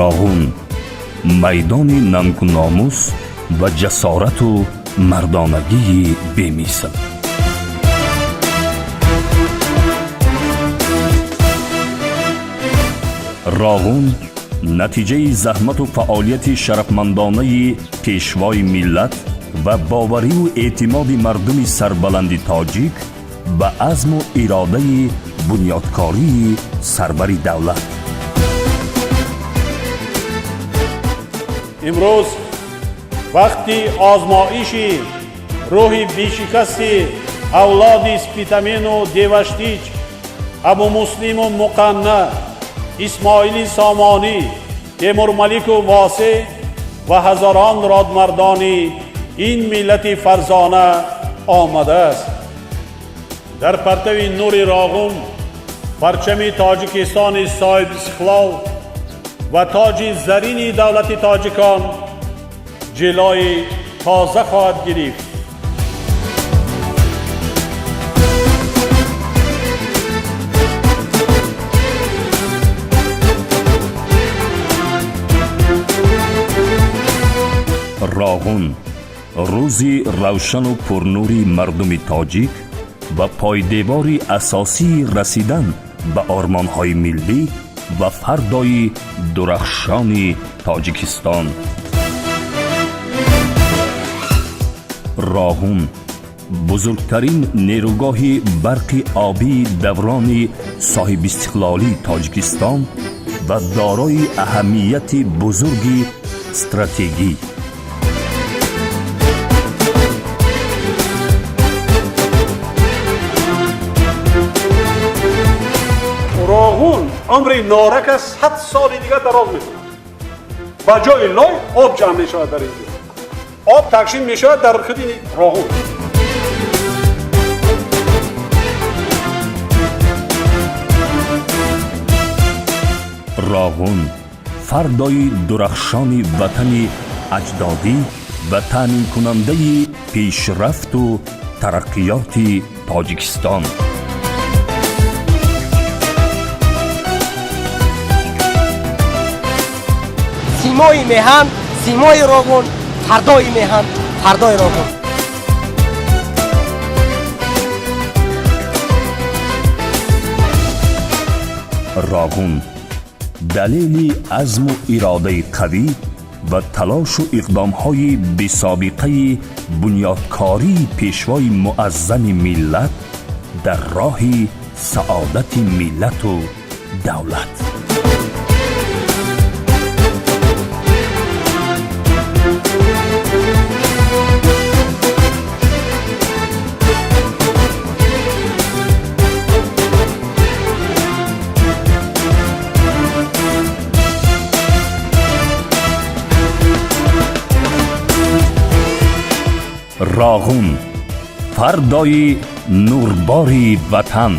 Роғун майдони нангу номус ва ҷасорату мардонагии бемисл. Роғун натиҷаи заҳмату фаъолияти шарафмандонаи Пешвои миллат ва бовариву эътимоди мардуми сарбаланди тоҷик ба азму иродаи бунёдкории сарвари давлат. Имрӯз вақти озмоиши рӯҳи бешикасти авлоди Спитамену Деваштич, Абумуслиму Муқанна, Исмоили Сомонӣ, Темурмалику Восеъ ва ҳазорон родмардони ин миллати фарзона омадааст. Дар партави нури Роғун парчами Тоҷикистони соҳибистиқлол ва тоҷи зарини давлати тоҷикон ҷилои тоза хоҳад гирифт. Роғун рӯзи равшану пурнури мардуми тоҷик ва пойдевори асосии расидан ба ормонҳои миллӣ ва фардои дурахшони Тоҷикистон. Роғун бузургтарин нерӯгоҳи барқи обии даврони соҳибистиқлолии Тоҷикистон ва дорои аҳамияти бузурги стратегӣ. Роғун умри Норака 100 соли дигар дароз мекунад. Ба ҷои лой об ҷамъ мешавад, дар инҷо об тақсим мешавад дар худи Роғун. Роғун фардои дурахшони ватани аҷдодӣ ва таъминкунандаи пешрафту тараққиёти Тоҷикистон. Симои меҳан, симои Роғун, фардои меҳан, фардои Роғун. Роғун далели азму иродаи қавӣ ва талошу иқдомҳои бесобиқаи бунёдкории Пешвои муаззами миллат дар роҳи саодати миллату давлат. Роғун фардои нурбори ватан.